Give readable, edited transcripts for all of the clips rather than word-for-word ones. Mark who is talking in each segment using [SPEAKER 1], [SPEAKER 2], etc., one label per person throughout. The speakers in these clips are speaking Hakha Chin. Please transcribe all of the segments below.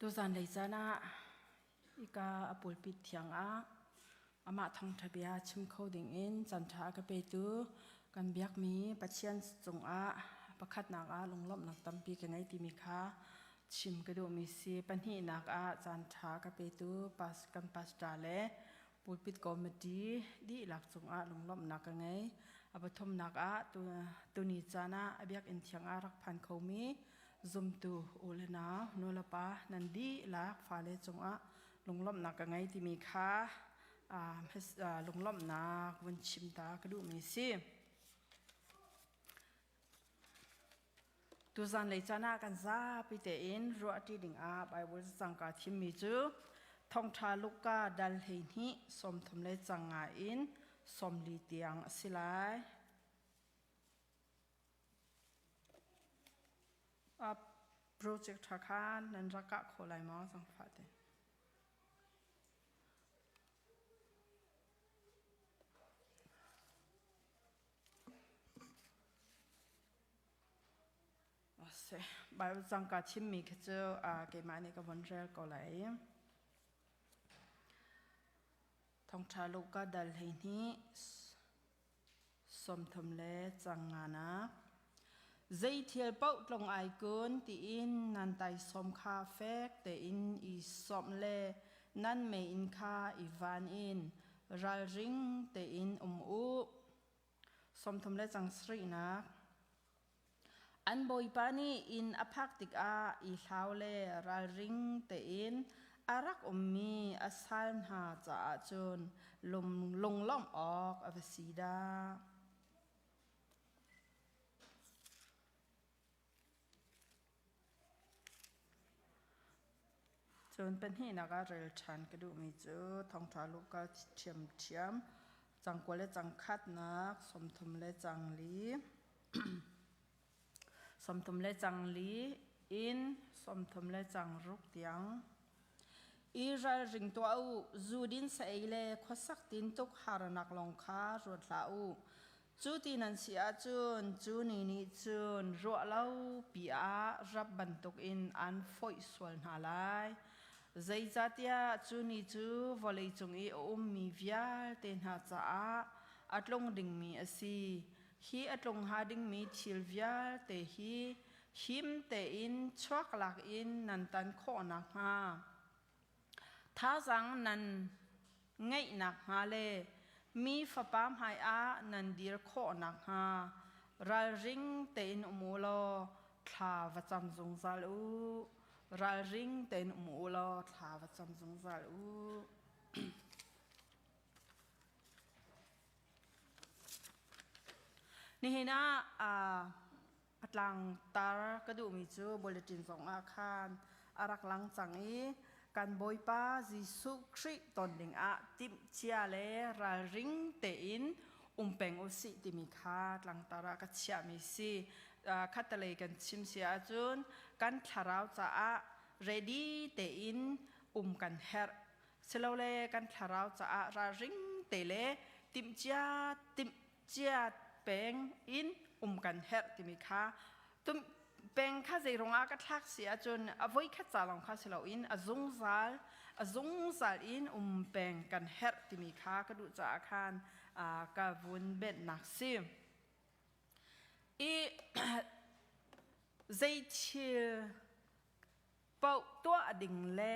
[SPEAKER 1] Tuzan lei caan ah hika a pulpit thiang ah amah thawngṭha bia chim kho dingin caanṭha a ka petu kan biakmi Pathian cungah pakhatnak ah lunglawmhnak tampi ka ngei timi kha chim ka duhmi si. Pahnihnak ah caanṭha ka petu kan pastor le pulpit committee dihlak cungah lunglawmhnak ka ngei. A pathumnak ah tuni caan ah a biakinn thiang ah rak phan khomi zumtu u le nau nulepa nan dihlak fale cungah lunglawmhnak ka ngei timi kha lunglawmhnak vun chim ta ka duhmi si. Tuzan lei caan ah kan zapi tein ruahṭi dingah Baibal cacang kaa thimmi cu Thawngṭha Luka dal 12 35 in 40 tiang a si lai. Project ṭha kha nan rak kah khawh lai maw zangfah te? Bible cang ka chimmi khi cu keimah nih ka von rel ko lai. Thawngṭha Luka dal 12 35. Zei thil paoh tlong ai kun tiin nan taisawm kha fek tein i sawmh le nan meiinn kha i van in ralring tein um u. 37. An bawipa nih inn a phak tikah i hlau le ralring tein a rak ummi a sal hna caah cun lunglawmh awk a va si dah. Cun pahnihnak ah rel ṭhan ka duhmi cu Thawngṭha Luka ṭhiamṭhiam cang kua le cang khatnak 30 le cang li 30 le cang li in 30 le cang ruk tiang. I ralring tuah u, zu din sa ei le khuasak tin tuk harnak lawng kha ruat hlah u. Cu ti nan si ahcun cu ni nih cun ruah lo pi ah rap bantukin an foih sual hna lai. Zeicahtiah cu ni cu vawleicung i a ummi vialte hna caah a tlung dingmi a si. Hi a tlung hnga dingmi thil vialte hi him tein chuak lak in nan tan khawh nakhnga Thazaang nan ngeih nakhnga le mi Fapa hmaiah nan dir khawh nakhnga ralring tein um u law thla va cam zungzal u. Ralring tein um u law thla va cam zungzal u. Nihin ah a tlangtar ka duhmi cu bulletin zong ah khan a rak lang cang i kan Bawipa Jesuh Khrih ton dingah timhcia le ralring tein um peng u sih timi kha tlangtar ah ka chiahmi si. Khattelei kan chim si ahcun kan thlarau caah ready tein um kan herh. Silole kan thlarau caah ralring te le timhcia timhcia peng in um kan herh timi kha tum peng kha zei ruangah ka thlak si ahcun a voikhat ca lawng kha si loin a zungzal a zungzal in um peng kan herh timi kha ka duh caah khan ka vun benhnak si. I zei thil paoh tuah ding le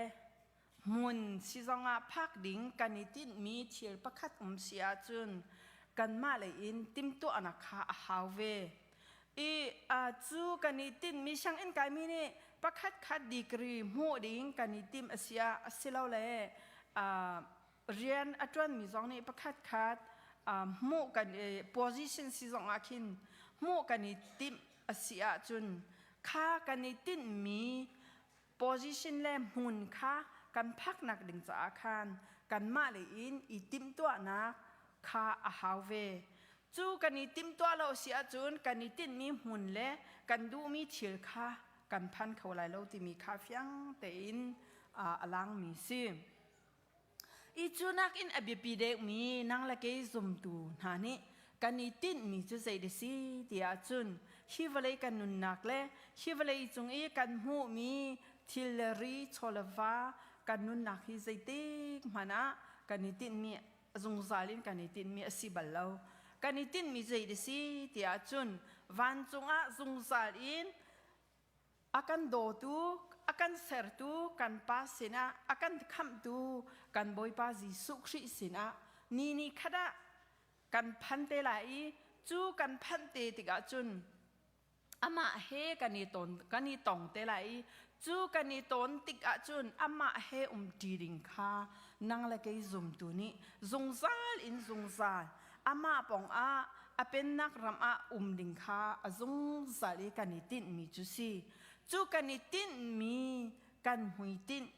[SPEAKER 1] hmun si zongah phak ding kan i tinhmi thil pakhat um si ahcun kanmah lei in timhtuahnak kha a hau ve. I cu kan i tinhmi sianginn kaimi nih pakhat khat degree hmuh ding kan i timh a si ah asilole rian a ṭuanmi zong nih pakhat khat hmuh kan i position si zong ah khin hmuh kan i timh a si ahcun kha kan i tinhmi position le hmun kha kan phaknak ding caah khan kanmah lei in i timhtuahnak kha a hau ve. Cu kan i timhtuah lo si ahcun kan i tinhmi hmun le kan duhmi thil kha kan phan kho lai lo timi kha fiang tein a langmi si. I cu nakin a biapi deuhmi nang le kei zumtu hna nih kan i tinhmi cu zei dah si ti ahcun hi vawlei kan nunnak le hi vawlei cung i kan hmuhmi Thil le ri, chaw le va kan nunnak hi zeitik hmanh ah kan i tinhmi zungzal in kan i tinhmi a si bal lo. Kan i tinhmi zei a si ti ahcun vancung ah zungzal in a kan dawtu, a kan sertu kan Pa sinah, a kan khamhtu kan Bawipa Jesuh Khrih sinah ni ni khat ah kan phan te lai i cu kan phanh te tikah cun amah he kan i ton kan i tong te lai i cu kan i ton tik ahcun amah he umṭi ding kha nang le kei zumtu nih zungzal in zungzal amah pawng ah a pennak ram ah um ding kha a zungzal i kan i tinhmi cu si. Cu kan i tinhmi kan hmuitinh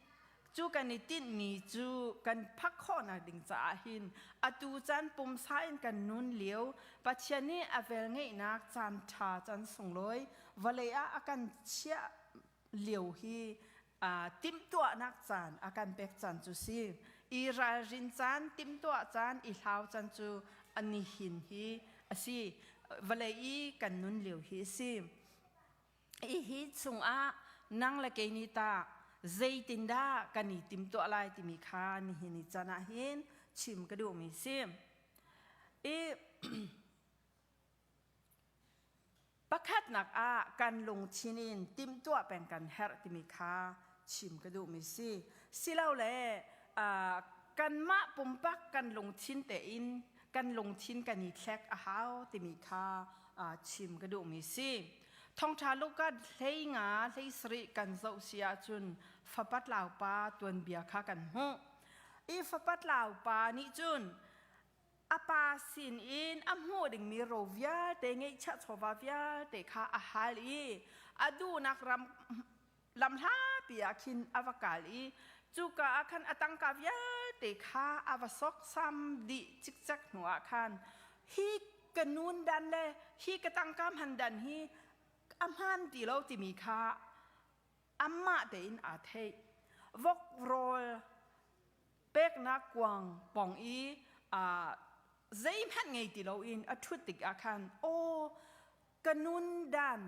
[SPEAKER 1] Cu kan i tinhmi cu kan phak khawhnak ding caah hin atu caan pumsa in kan nun lio Pathian nih a velngeihnak caan ṭha caan sunglawi vawlei ah a kan chiah lio hi timhtuahnak caan a kan pek caan cu si. I ralrin caan, timhtuah caan, i hlau caan cu nihin hi a si. Vawlei i kan nun lio hi a si. Hihi chungah nang le kei nih tah zeitindah kan i timtuah lai timi kha nihin ni caan ah hin chim ka duhmi si. I pakhatnak ah kan lungthin in timhtuah peng kan herh timi kha chim ka duhmi si. Silole kanmah pumpak kan lungthin tein kan lungthin kan i thlek a hau timi kha chim ka duhmi si. Thawngṭha Luka hlei nga hlei sarih kan zoh si ahcun fapa tlaupa tuanbia kha kan hmuh. I fapa tlaupa nih cun a pa sin in a hmuh dingmi ro vialte ngeihchiah chawva vialte kha a hal i a duhnak ram lamhlapi ah khin a va kal i cuka ah khan a tangka vialte kha a va sawksam dih cikcek hnu ah khan hi ka nun dan le hi ka tangka hman dan hi a hmaan ti lo timi kha amah tein aa theih. Vok rawl peknak kuang pong i zeihmanh ngei ti loin a ṭhut tikah khan aw ka nun dan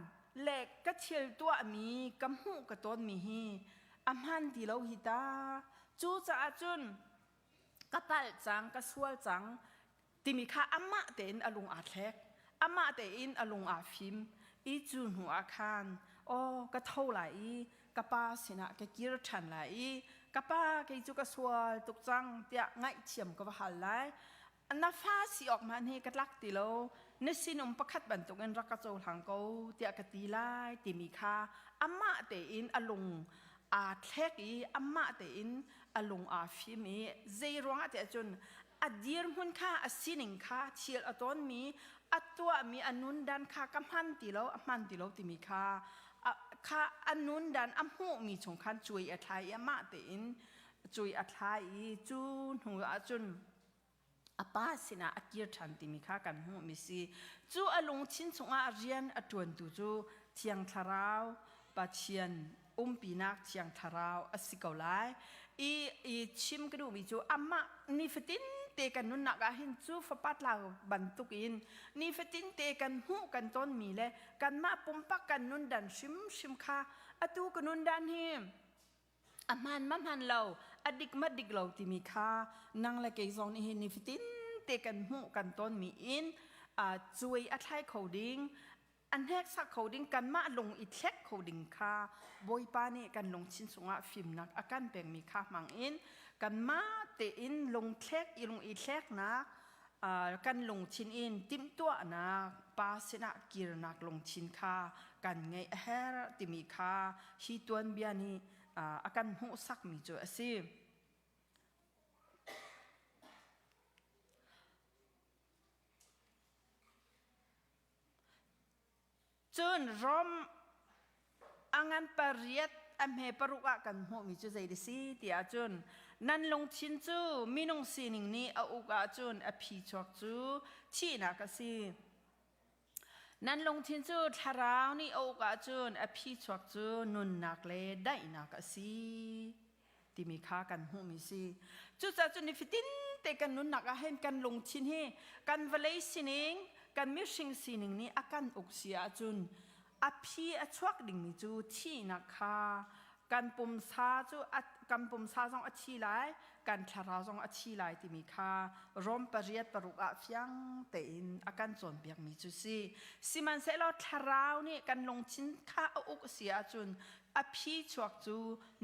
[SPEAKER 1] le ka thil tuahmi ka hmuh ka tawnmi hi a hmaan ti lo hi ta. Cucaah cun ka palh cang, ka sual cang timi kha amah tein a lung aa thlek. Amah tein a lung aa fim. I cu hnu ah khan aw ka tho lai i ka pa sinah ka kir ṭhan lai i ka pa kei cu ka sual tuk cang tiah ngaihthiam ka va hal lai. Na fa si awk hmanh hi ka tlak ti lo. Na sinum pakhat bantukin rak ka cohlang ko tiah ka ti lai timi kha amah tein a lung aa thlek i amah tein a lung aa fim i zei ruangah tiah cun a dirhmun kha a sining kha thil a tawnmi a tuahmi a nundan kha ka hman ti lo a hman ti lo timi kha kha a nundan a hmuhmi chung khan cuai a thlai i amah tein cuai a thlai i cu hnu ahcun a pa sinah a kir ṭhan timi kha kan hmuhmi si. Cu a lungthin chungah rian a ṭuantu cu Thiang Thlarau Pathian umpinak Thiang Thlarau a si ko lai. I, i chim ka duhmi cu amah nifatin te kan nunnak ah hin cu fapa tlau bantukin nifatin te kan hmuh kan tonmi le kanmah pumpak kan nundan hrimhrim kha atu ka nundan hi a hmaan ma hmaan lo a dik ma dik lo timi kha nang le kei zong nih hin nifatin te kan hmuh kan tonmi in cuai a thlai kho ding a hneksak kho ding kanmah lung i thlek kho ding kha Bawipa nih kan lungthin chungah fimnak a kan pekmi kha hmang in kanmah tein lungthlek i lung i thleknak kan lungthin in timhtuahnak pa sinah kirnak lungthin kha kan ngeih a herh timi kha hi tuanbia nih a kan hmuhsakmi cu a si. Cun Rom a ngan pariat a hme paruk ah kan hmuhmi cu zei si ti ahcun nan lungthin cu minung sining nih a uk ahcun a phichuak cu thihnak a si. Nan lungthin cu thlarau nih a uk ahcun a phichuak cu nunnak le daihnak a si. Timi kha kan hmuhmi si. Cucaah cun nifatin te kan nunnak ah hin kan lungthin hi kan vawlei sining, kan mihring sining nih a kan uk si ahcun a phi a chuak dingmi cu thihnak kha Kan pumsa cu kan pumsa zong a thi lai, kan thlarau zong a thi lai timi kha Rom pariat paruk ah fiang tein a kan cawnpiakmi cu si. Sihmanhsehlaw thlarau nih kan lungthin kha a uk a si ahcun a phi chuak cu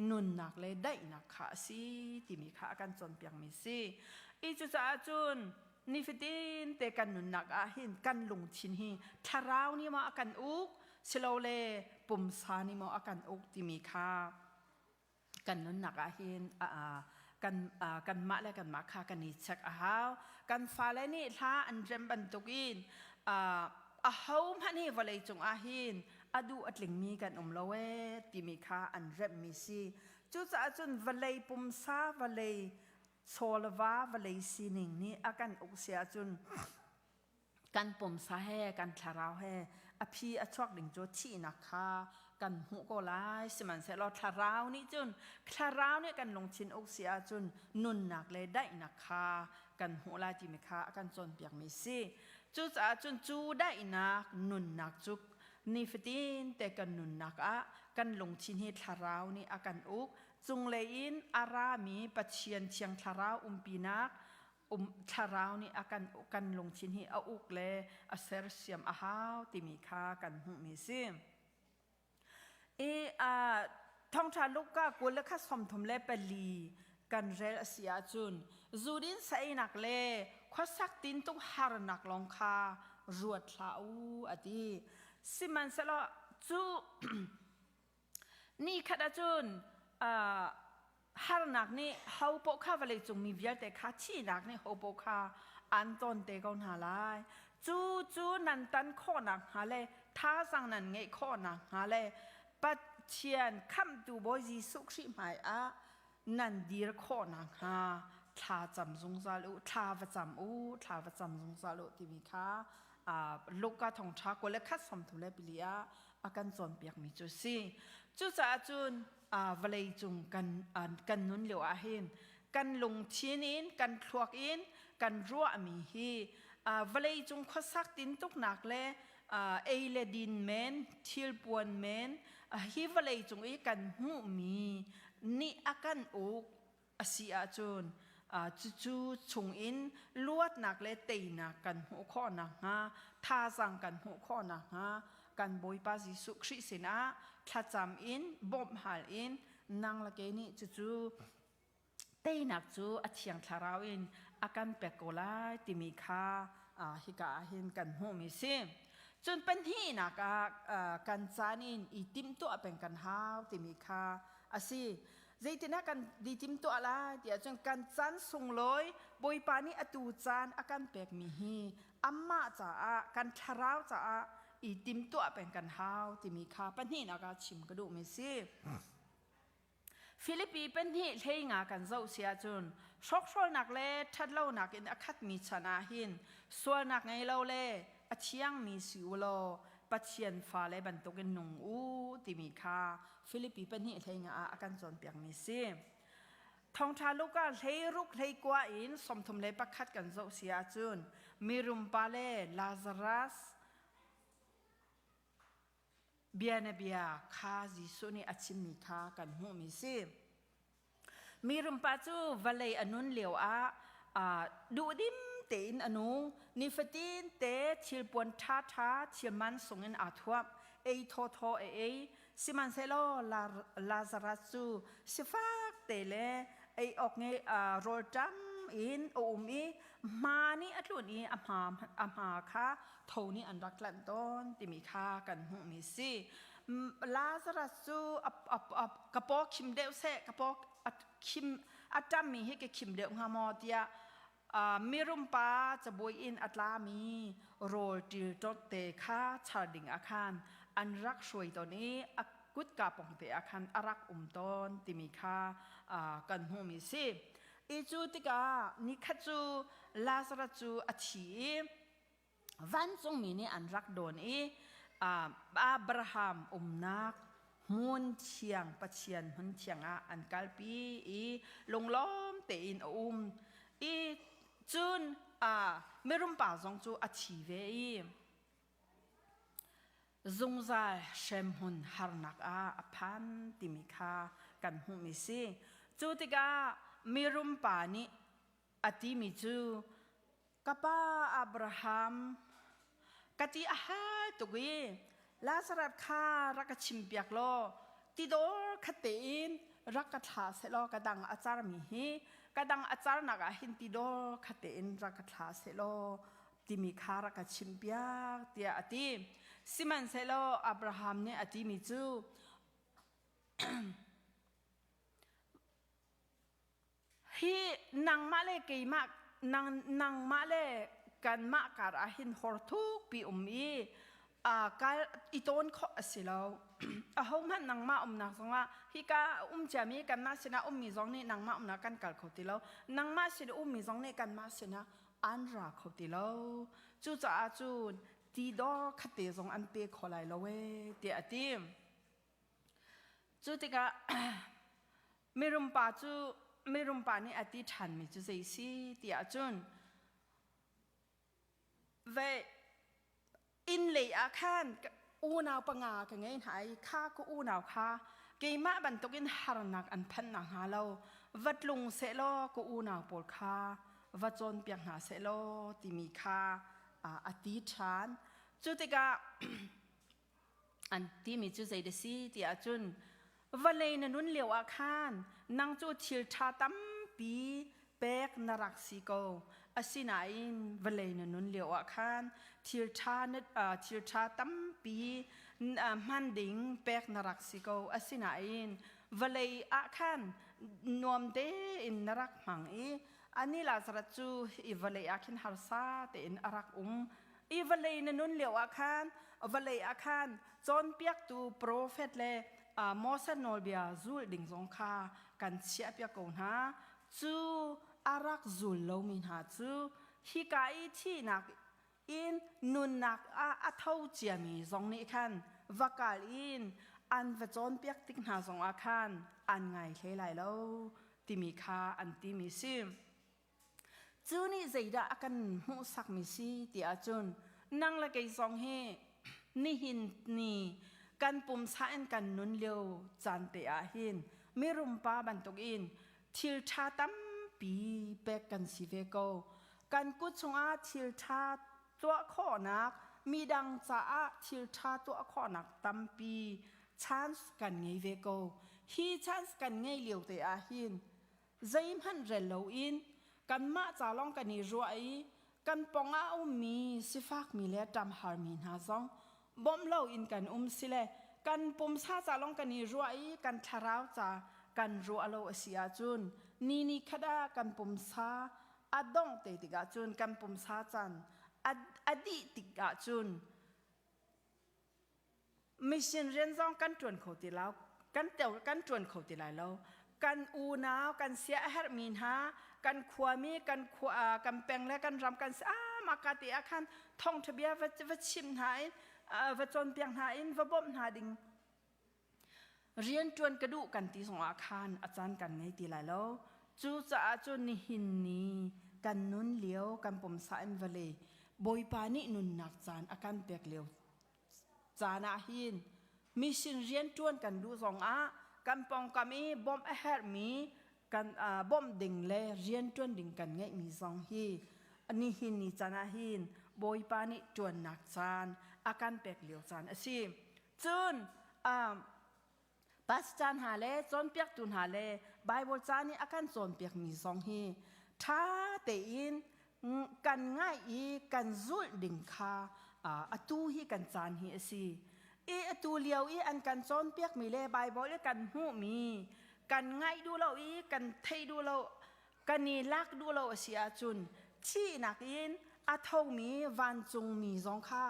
[SPEAKER 1] nunnak le daihnak kha a si timi kha a kan cawnpiakmi si. I cucaah cun nifatin te kan nunnak ah hin kan lungthin hi thlarau nih maw a kan uk silole pumsa nih maw a kan uk timi kha kan nunnak ah hin kan kanmah le kanmah kha kan i check a hau. Kan fale nih hla an rem bantukin aho hmanh hi vawlei cung ah hin a duh a tlingmi kan um lo ee timi kha an remhmi si. Cucaah cun vawlei pumsa, vawlei chawlva, vawlei sining nih a kan uk si ahcun kan pumsa he kan thlarau he a phi a chuak ding cu thihnak kha kan hmuh ko lai. Sihmanhsehlaw thlarau nih cun thlarau nih kan lungthin uk si ahcun nunnak le daihnak kha kan hmuh lai timi kha a kan cawnpiakmi si. Cucaah cun cu daihnak nunnak cu nifatin te kan nunnak ah kan lungthin hi thlarau nih a kan uk. Cunglei in a rami Pathian Thiang Thlarau umpinak thlarau nih a kan kan lungthin hi a uk le a sersiam a hau timi kha kan hmuhmi si. I thawngṭha Luka 23 kan rel a si ahcun zudin saeinak le khuasak tintuk harnak lawng kha ruat hlah u a ti. Sihmanhsehlaw cu Ni khat ahcun harnak nih hopoh kha vawleicung mi vialte kha thihnak nih hopoh kha an ton te ko hna lai. Cu cu nan tan khawhnak hnga le thazaang nan ngeih khawhnak hnga le Pathian khamhtu Bawi Jesuh Khrih hmai ah nan dir khawhnak hnga thla cam zungzal u, thla va cam u, thla va cam zungzal u timi kha Luka thawngṭha 21 34 ah a kan cawnpiakmi cu a si. Cucaah cun vawlei cung kan kan nun lio ah hin kan lungthin in kan thluak in kan ruahmi hi vawlei cung khuasak tintuknak le ei le din men thil puan men hi vawlei cung i kan hmuhmi nih a kan uk a si ahcun cucu chungin luatnak le teinak kan hmuh khawh nakhnga thazaang kan hmuh khawh nakhnga kan Bawipa Jesuh Khrih sinah thlacam in bawmh hal in nang le kei nih cucu teinak cu a thiang thlarau in a kan pek ko lai timi kha hika ah hin kan hmuhmi si. Cun pahnihnak ah kan caan in i timhtuah peng kan hau timi kha a si. Zeitinah kan di timtuah lai tiah cun kan caan sunglawi Bawipa nih atu caan a kan pekmi hi amah caah kan thlarau caah i timtuah peng kan hau timi kha pahnihnak ah chim ka duhmi si. Filipi pahnih hlei nga kan zoh si ahcun hrokhrawlnak le ṭhatlonak in a khatmi chan ah hin sualnak ngei lo le a thiangmi si u law Pathian fale bantukin nung u timi kha Filipi pahnih hlei nga ah a kan cawnpiakmi si. Thawngṭha Luka hlei ruk hlei kua in 31 kan zoh si ahcun mirum pa le Lazarus bianabia kha Jesuh nih a chimmi kha kan hmuhmi si. Mirum pa cu vawlei a nun lio ah duhdim tein a nung. Nifatin te thilpuan ṭhaṭha thil man sung in aa thuamh. Ei thawthaw a ei. Sihmanhsehlaw Lazarus cu sifak te le ei awk ngei rawlṭam in a um i hma nih a tlun i a hma kha tho nih an rak tlanh tawn timi kha kan hmuhmi si. Lazarus cu ka paw khim deuh seh ka paw khim a ṭammi hi ka khim deuh hnga maw tiah mirum pa cabuai in a tlami rawl ṭilṭawt te kha char ding ah khan an rak hruai tawn i a kutka pong te ah khan a rak um tawn timi kha kan hmuhmi si. I cu tikah nikhat cu Lazarus cu a thi i vancungmi nih an rak dawn i Abraham umnak hmun thiang Pathian hmun thiang ah an kalpi i lunglawm tein a um i cun mirum pa zong cu a thi ve i. Zungzal hremhmun harnak ah a phan timi kha kan hmuhmi si. Cu tikah mirum pa nih a timi cu ka pa Abraham ka ti a hal tuk i Lazarus kha rak ka chimpiak law tidor khat tein rak ka thla sehlaw ka dang a carmi hi ka dang a carnak ah hin tidor khat tein rak ka thla sehlaw timi kha rak ka chimpiak tiah a ti. Sihmanhsehlaw Abraham nih a timi cu hi nangmah le keimah nang, nangmah le kanmah kar ah hin hor thukpi um i kal i tawn khawh a si lo. Ahohmanh nangmah umnak zongah hika um ciami kanmah sinah ummi zong nih nangmah umnak kan kal kho ti lo. Nangmah sin ummi zong nih kanmah sinah an ra kho ti lo. Cucaah cun ti dor khatte zong an pe kho lai lo ee tiah a ti. Cu tikah mirum pa cu mirum pa nih a ti ṭhanmi cu zei si tiah cun ve inn lei ah khan unau panga ka ngei hna i kha ka unau kha keimah bantukin harnak an phanh nakhnga lo va tlung sehlaw ka unau pawl kha va cawnpiak hna sehlaw timi kha a ti ṭhan. Cu tikah an timi cu zei da si ti ahcun vawlei na nun lio ah khan nang cu thil ṭha tampi pek na rak si ko. Asinain vawlei na nun lio ah khan thil ṭha thil ṭha tampi hman ding pek na rak si ko. Asinain vawlei ah khan nuam tein na rak hmang i ani Lazarus cu i vawlei ah khin harsa tein a rak um. I vawlei na nun lio ah khan vawlei ah khan cawnpiaktu profet le Moses nawlbia zul ding zong kha kan chiahpiak ko hna. Cu a rak zul lomi hna cu hika i thihnak in nunnak ah a tho ciami zong nih khan va kal in an va cawnpiak tik hna zongah khan an ngai hlei lai lo timi kha an timi si. Cu nih zeidah a kan hmuhsakmi si ti ahcun nang le kei zong hi nihin ni kan pumsa in kan nun lio caan te ah hin mirum pa bantukin thil ṭha tampi pek kan si ve ko. Kan kut chungah thil ṭha tuah khawhnak, midang caah thil ṭha tuah khawhnak tampi chance kan ngei ve ko. Hi chance kan ngei lio te ah hin zeihmanh rel loin kanmah ca lawng kan i ruah i kan pong ah a ummi sifakmi le ṭamharmi hna zong bawmh loin kan um sile kan pumsa ca lawng kan i ruah i kan thlarau ca kan ruah lo a si ahcun ni ni khat ah kan pumsa a dongh te tikah cun kan pumsa caan a dih tikah cun Mission rian zong kan ṭuan kho ti lo. Kan teo kan ṭuan kho ti lai lo. Kan unau, kan sia a herhmi hna, kan khuami, kan khua, kan peng le kan ram kan si ah maka te ah khan thawngṭha bia va, va chim hna in va cawnpiak hna in va bawmh hna ding rian ṭuan ka duh kan ti zongah khan a caan kan ngei ti lai lo. Cucaah cun nihin ni kan nun lio kan pumsa in vale Bawipa nih nunnak caan a kan pek lio caan ah hin mission rianṭuan kan duh zongah kan pawngkam i bawmh a herhmi kan bawmh ding le rianṭuan ding kan ngeihmi zong hi nihin ni caan ah hin Bawipa nih ṭuannak caan a kan pek lio caan a si. Cun pastor hna le cawnpiaktu hna le Bible ca nih a kan cawnpiakmi zong hi ṭha tein kan ngaih i kan zulh ding kha atu hi kan caan hi a si. I atu lio i an kan cawnpiakmi le Bible i kan hmuhmi kan ngaih duh lo i kan theih duh lo kan i lak duh lo a si ahcun thihnak in a thomi vancungmi zong kha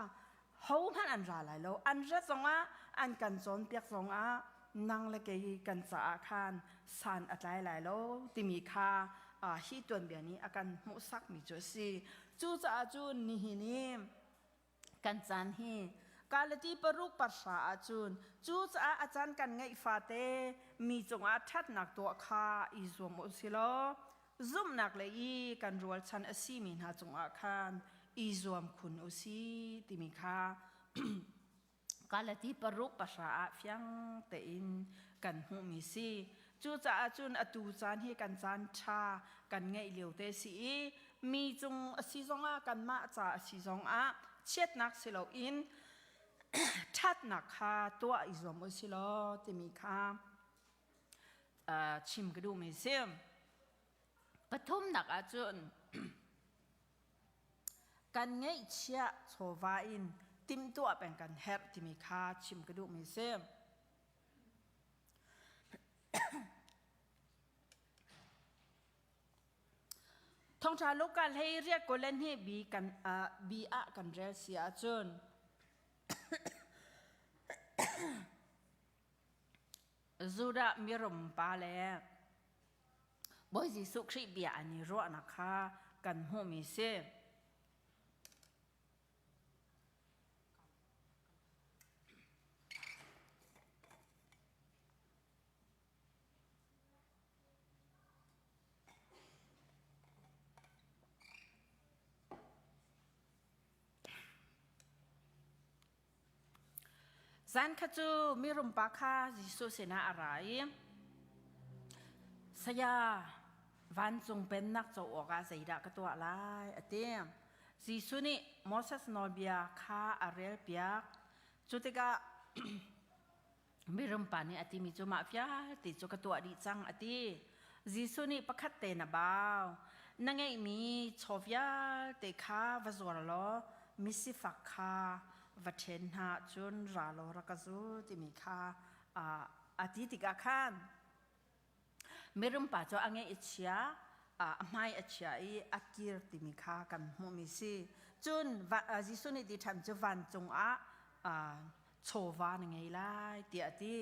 [SPEAKER 1] hohmanh an ra lai lo. An rat zongah an kan cawnpiak zongah nang le kei kan caah khan san a tlai lai lo timi kha hi tuanbia nih a kan hmuhsakmi cu a si. Cucaah cun nihin i kan caan hi Galati paruk pahra ahcun cucaah a caan kan ngeih fate mi cungah ṭhatnak tuah kha i zuam u si law zumhnak le i kan rualchan a simi hna cungah khan i zuam khun u si timi kha. Galati paruk pahra ah fiang tein kan hmuhmi si. Cucaah cun atu caan hi kan caan ṭha kan ngeih lio te si i mi cung a si zongah kanmah ca a si zongah chiatnak si loin ṭhatnak kha tuah i zuam u si law timi kha chim ka duhmi si. Pathumnak ahcun kan ngeihchiah chawva in timhtuah peng kan herh timi kha chim ka duhmi si. Thawngṭha Luka hlei riat kul le hnih bi kan bi ah kan rel si ahcun Judah mirum pa le Bawi Jesuh Khrih bia an i ruahnak kha kan hmuhmi si. Zan kha cu mirum pa kha Jesuh sinah a ra i, Saya, vancung pennak co awkah zeidah ka tuah lai? a ti. Jesuh nih Moses nawlbia kha a relpiak. Cu tikah Mirum pa nih a timi cu mah vialte cu ka tuah dih cang a ti. Jesuh nih pakhat te na bau. Na ngeihmi chaw vialte kha va zuar law misifak kha va ṭhen hna cun ra law rak ka zul timi kha a ti tikah khan Mirum pa cu a ngeih a chia, a hmai a chia i a kir timi kha kan hmuhmi si. Cun Jesuh nih ti ṭhan cu vancung ah chawva na ngei lai tiah a ti.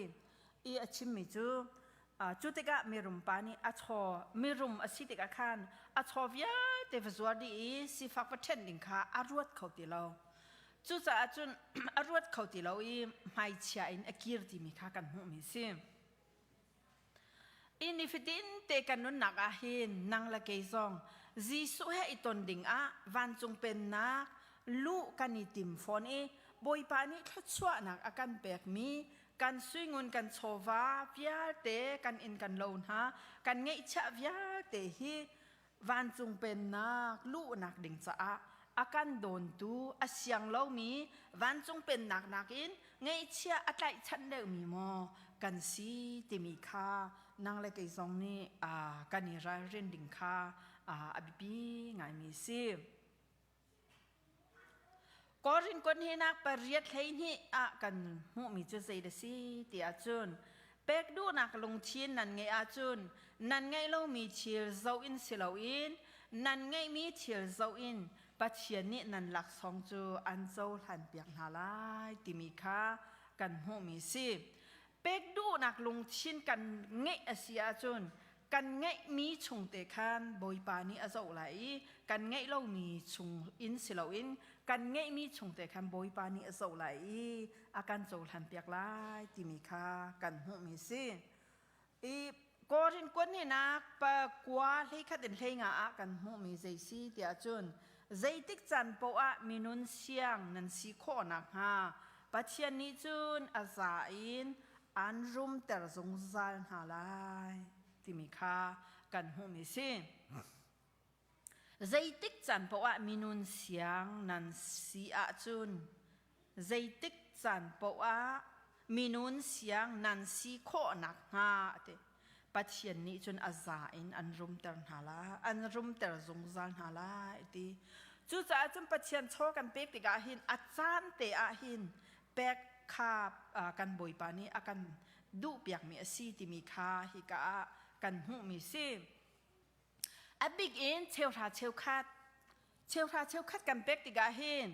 [SPEAKER 1] I a chimmi cu cu tikah mirum pa nih a chaw mirum a si tikah khan a chaw vialte va zuar dih i sifak va ṭhen ding kha a ruat kho ti lo. Cucaah cun a ruat kho ti lo i hmaichia in a kir timi kha kan hmuhmi si. I nifatin te kan nunnak ah hin nang le kei zong Jesuh he i ton ding ah vancung pennak luh kan i tim fawn i Bawipa nih thluachuahnak a kan pekmi kan suingun kan chawva vialte kan inn kan lo hna kan ngeihchiah vialte hi vancung pennak luhnak ding caah a kan dawntu a siang lomi vancung pennak nakin ngeihchiah a tlaihchanh deuhmi maw kan si timi kha nang le kei zong nih kan i ralrin ding kha a biapi ngaimi si. Korin kon hinak pariat 12 ah kan hmuhmi cu zei da si ti ahcun pek duhnak lungthin nan ngeih ahcun nan ngeih lomi thil zoh in si loin nan ngeihmi thil zoh in Pathian nih nan laksawng cu an cohlan piak hna lai timi kha kan hmuhmi si. Pek duhnak lungthin kan ngeih a si ahcun kan ngeihmi chung te khan Bawipa nih a zoh lai i kan ngeih lomi chung in si loin kan ngeihmi chung te khan Bawipa nih a zoh lai i a kan cohlan piak lai timi kha kan hmuhmi si. I Korin kuanhinak pa kua hleikhat in hleinga ah kan hmuhmi zei si tiah cun zeitik caan paoh ah minun siang nan si khawh nakhnga Pathian nih cun a za in an rumter zungzal hna lai timi kha kan hmuhmi si. Zeitik caan paoh ah minun siang nan si ahcun zeitik caan paoh ah minun siang nan si khawh nakhnga ati. Pathian nih cun a za in an rumter hna lai, an rumter zungzal hna lai ti. Cucaah cun Pathian chaw kan pek tikah hin a caan te ah hin pek kha kan Bawipa nih a kan duhpiakmi a si timi kha hika ah kan hmuhmi si. A bik in cheuhra cheukhat cheuhra cheukhat kan pek tikah hin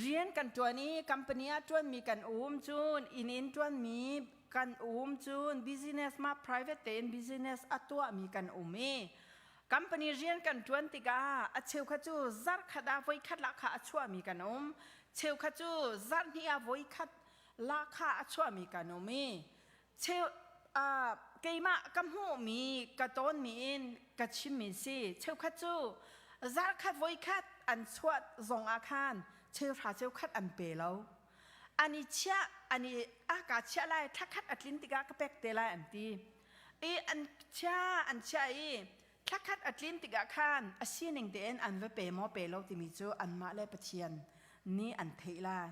[SPEAKER 1] rian kan ṭuan i company ah ṭuanmi kan um cun inn in ṭuanmi kan um cun business ma private tein business a tuahmi kan um i company rian kan ṭuan tikah a cheukhat cu zarhkhat ah voikhat lahkhah a chuahmi kan um cheukhat cu zarhhnih ah voikhat lahkhah a chuahmi kan um i cheu keimah ka hmuhmi ka tawnmi in ka chimmi si cheukhat cu zarhkhat voikhat an chuah zong ah khan cheuhra cheukhat an pe lo. An i chiah, an i a ka chiah lai, thlakhat a tlin tikah ka pek te lai an ti. I an chia, an chiah i thlakhat a tlin tikah khan a sining tein an va pe maw pe lo timi cu anmah le Pathian nih an theih lai.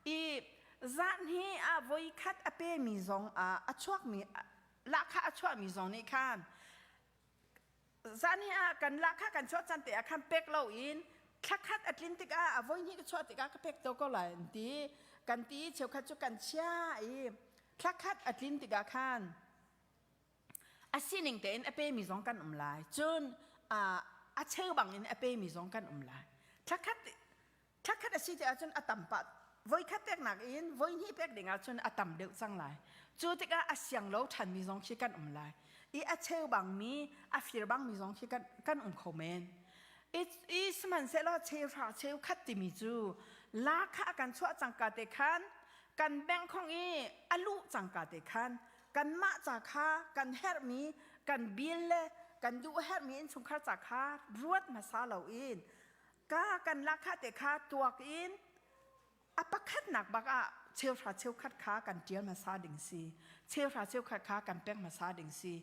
[SPEAKER 1] I zan hi a voi khat a pemi zong ah a chuakmi lahkhah a chuahmi zong nih khan zan hi ah kan lahkhah kan chuah can te ah khan pek lo in thlakhat a tlin tikah a voi hnih ka chuah tikah ka pek to ko lai an ti kan ti cheukhat cu kan chia i thlakhat a tlin tikah khan a sining tein a pemi zong kan um lai cun a cheu bang in a pemi zong kan um lai thlakhat Thlakhat a si ti ahcun a tam pah voikhat peknak in voihnih pek ding ahcun a tam deuh cang lai. Cu tikah a siang lo ṭhanmi zong khi kan um lai. I a cheu bangmi, a fir bangmi zong khi kan, kan um kho men. I, i sihmanhsehlaw cheuhra cheukhat timi cu la kha a kan chuah cangka te khan kan bank khong i a luh cangka te khan kanmah ca kha kan herhmi kan bill le kan duh herhmi innchungkhar ca kha ruat hmasa loin Ka kan lahkhah te kha tuak in a pakhatnak bak ah cheuhra cheukhat kha kan ṭial hmasa ding si. Cheuhra cheukhat kha kan pek hmasa ding si.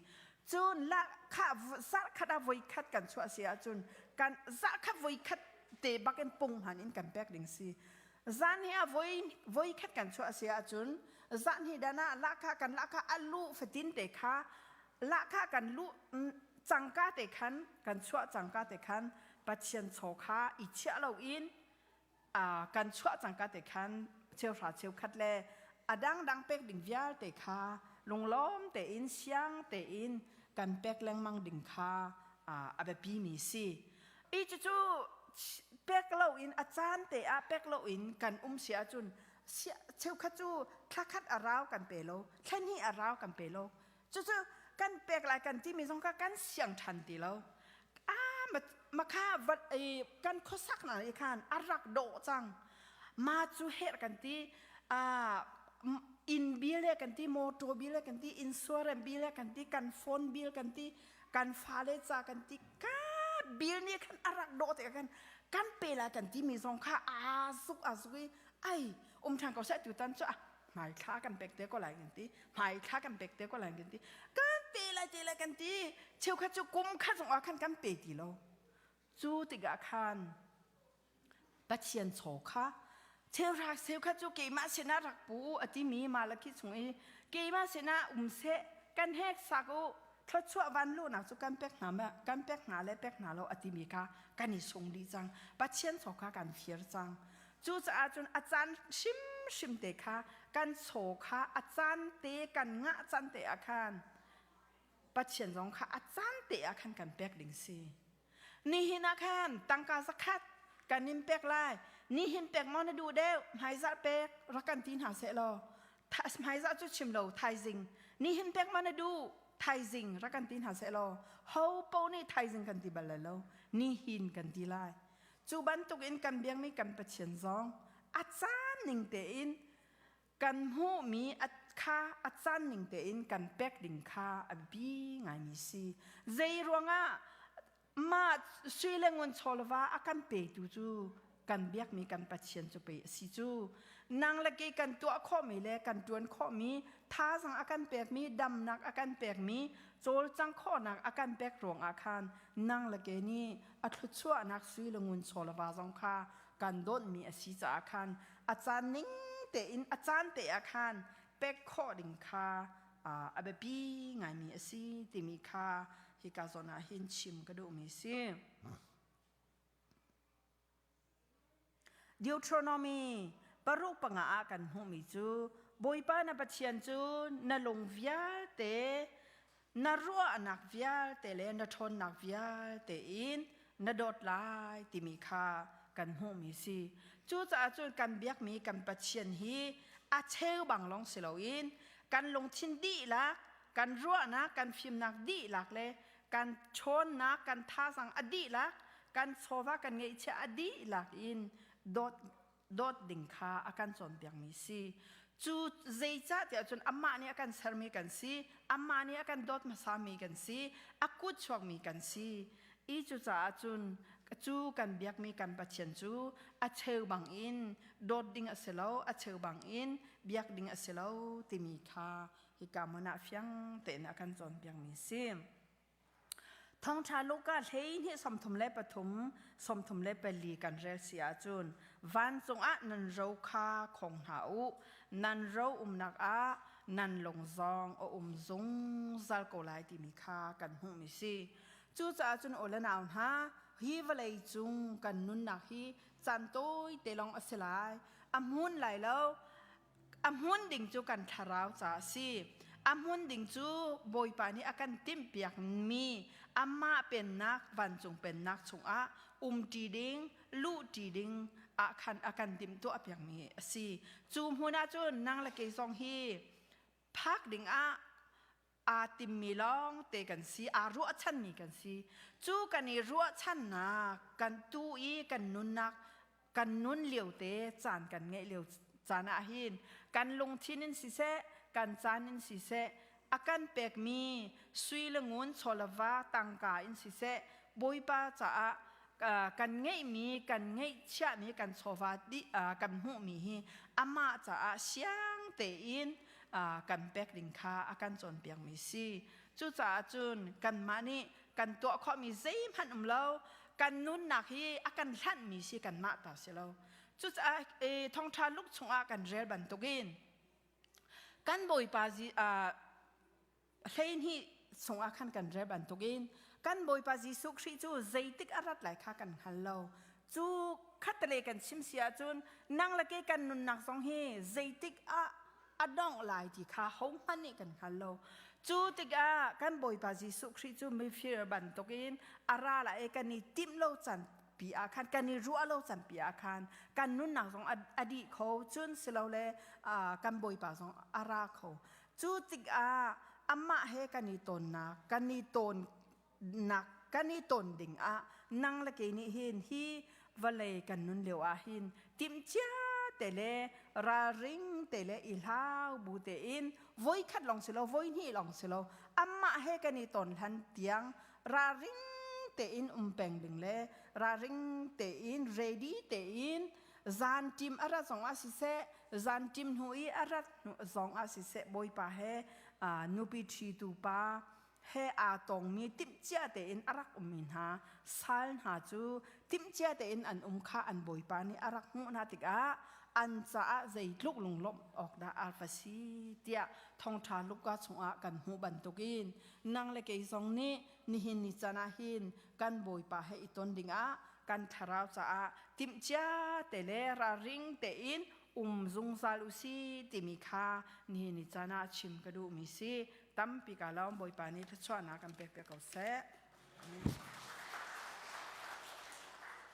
[SPEAKER 1] Cun lahkhah zarhkhat ah voikhat kan chuah si ahcun kan zarhkhat voikhat te bak in pung hman in kan pek ding si. Zan hi ah voi voikhat kan chuah si ahcun zan hi dan ah lahkhah kan lahkhah a luh fatin te kha lahkhah kan luh cangka te khan kan chuah cangka te khan Pathian chaw kha i chiah loin kan chuah cangka te khan cheuhra cheukhat le a dangdang pek ding vialte kha lunglawm tein siang tein kan pek lengmang ding kha a biapi mi si. I cucu pek loin a caan te ah pek loin kan um si ahcun cheukhat cu thlakhat a rau kan pe lo, thlahnih a rau kan pe lo. Cucu kan pek lai kan timi zong kha kan siang ṭhan ti lo. Ah, makha vat i kan khuasak na i khan a rak dawh cang. Ma cu her kan ti ah inn bill le kan ti motor bill le kan ti insurance bill le kan ti kan phone bill kan ti kan fale ca kan ti ka bill nih khan a rak dawh te khan kan pe lai kan ti mi zong kha aa zuk a zuk i ai um ṭhan ko seh tutan cu ah hmaithla kan pek te ko lai kan ti hmaithla kan pek te ko lai kan ti kan pe lai te lai kan ti cheukhat cu kum khat zong ah khan kan pe ti lo cu tikah khan Pathian chaw kha cheuhra cheukhat cu keimah sinah rak pu a timi Malakhi chung i keimah sinah um seh kan hek sak u thluachuah van luhnak cu kan pek hna kan pek hna le pek hna lo a timi kha kan i sung dih cang Pathian chaw kha kan fir cang Cucaah cun a caan hrimhrim te kha kan chaw kha a caan te kan ngah caan te ah khan Pathian zong kha a caan te ah khan kan pek ding si. Nihin ah khan tangka zakhat kan in pek lai. Nihin pek maw na duh deuh hmaizarh pek rak kan ti hna seh law hmaizarh cu chim lo thaizing nihin pek maw na duh thaizing rak kan ti hna seh law ho po nih thaizing kan ti bal lai lo nihin kan ti lai Cu bantukin kan biakmi kan Pathian zong a caan ning tein kan hmuhmi a kha a caan ning tein kan pek ding kha a biapi ngaimi si. Zei ruangah mah sui le ngun chawlva a kan petu cu kan biakmi kan Pathian cu pei a si cu. Nang le kei kan tuah khawhmi le kan ṭuan khawhmi thazang a kan pekmi damnak a kan pekmi cawlcang khawhnak a kan pek ruangah khan nang le ke nih a thluachuahnak sui le ngun chaw le va zong kha kan dawnhmi a si caah khan a caan ning tein a caan te ah khan pek khawh ding kha a biapi ngaimi a si timi kha hika zawn ah hin chim ka duhmi si. Deuteronomy paruk panga ah kan hmuhmi cu Bawipa na Pathian cu na lung vialte na ruahnak vialte le na ṭhawnnak vialte in na dawt lai timi kha kan hmuhmi si. Cucaah cun kan biakmi kan Pathian hi a cheu bang lawng si loin kan lungthin dihlak, kan ruahnak, kan fimnak dihlak le kan ṭhawnnak kan thazang a dihlak kan chawva kan ngeihchiah a dihlak in dawt dawt ding kha a kan cawnpiakmi si cu zeicah tiah cun amah nih a kan sermi kan si amah nih a kan dawt hmasami kan si a kut chuakmi kan si i cucaah cun Cu kan biakmi kan Pathian cu a cheu bangin dawt ding a si lo, a cheu bangin biak ding a si lo timi kha hika hmun ah fiang tein a kan cawnpiakmi si. Thawngṭha Luka 12 33 34 kan rel si ahcun vancung ah nan ro kha khong hna u, nan ro umnak ah nan lung zong a um zungzal ko lai timi kha kan hmuhmi si. Cucaah cun aw le nau hna, hi vawlei cung kan nunnak hi caan tawi te lawng a si lai. A hmun lai lo. A hmun ding cu kan thlarau ca a si. A hmun ding cu Bawipa nih a kan timhpiakmi amah pennak vancung pennak chungah umṭi ding, luhṭi ding ah khan a kan timhtuah piakmi a si. Cu hmun ah cun nang le kei zong hi phak ding ah aa timmi lawng te kan si, aa ruahchanmi kan si. Cu kan i ruahchannak, kan tu i kan nunnak, kan nun lio te caan kan ngeih lio caan ah hin kan lungthin in siseh, kan caan in siseh, a kan pekmi sui le ngun chawlava tangka in siseh, Bawipa caah kan ngeihmi, kan ngeihchiahmi, kan chawva dih kan hmuhmi hi amah caah siang tein kan pek ding kha a kan cawnpiakmi si. Cucaah cun kanmah nih kan tuah khawhmi zeihmanh um lo, kan nunnak hi a kan hlanhmi si kanmah ta si lo. Cucaah thawngṭha luk chungah kan rel bantukin kan Bawipa 12 chungah khan kan rel bantukin kan Bawipa Jesuh Khrih cu zeitik a rat lai kha kan hngal lo. Cu khattale kan chim si ahcun nang le kei kan nunnak zong hi zeitik ah a dongh lai ti kha hohmanh nih kan hngal lo. Cu tikah kan Bawipa Jesuh Khrih cu mifir bantukin a ra lai i kan i timh lo can pi ah khan kan i ruah lo can pi ah khan kan nunnak zong a dih kho cun silole kan Bawipa zong a ra kho. Cu tikah amah he kan i tonnak, kan i tawnnak, kan i ton ding ah nang le kei nih hin hi vawlei kan nun lio ah hin timhcia te le ralring te le i hlau bu tein voikhat lawng si lo, voihnih lawng si lo, amah he kan i ton hlan tiang ralring tein um peng ding le ralring tein ready tein Zan ṭim a rat zongah siseh, zan ṭim hnu i a rat hnu zongah siseh, Bawipa he nupi ṭhitu pa he aa tongmi timhcia tein a rak ummi hna sal hna cu timhcia tein an um kha an Bawipa nih a rak hmuh hna tikah an caah zeitluk lunglawmh awk dah a va si tiah thawngṭha Luka chungah kan hmuh bantukin nang le kei zong nih nihin ni caan ah hin kan Bawipa he i ton dingah kan thlarau caah timhcia te le ralring tein um zungzal u si timi kha nihin ni caan ah chim ka duhmi si. Tampi ka lawm. Bawipa nih thluachuahnak kan pek piak ko seh. Amen.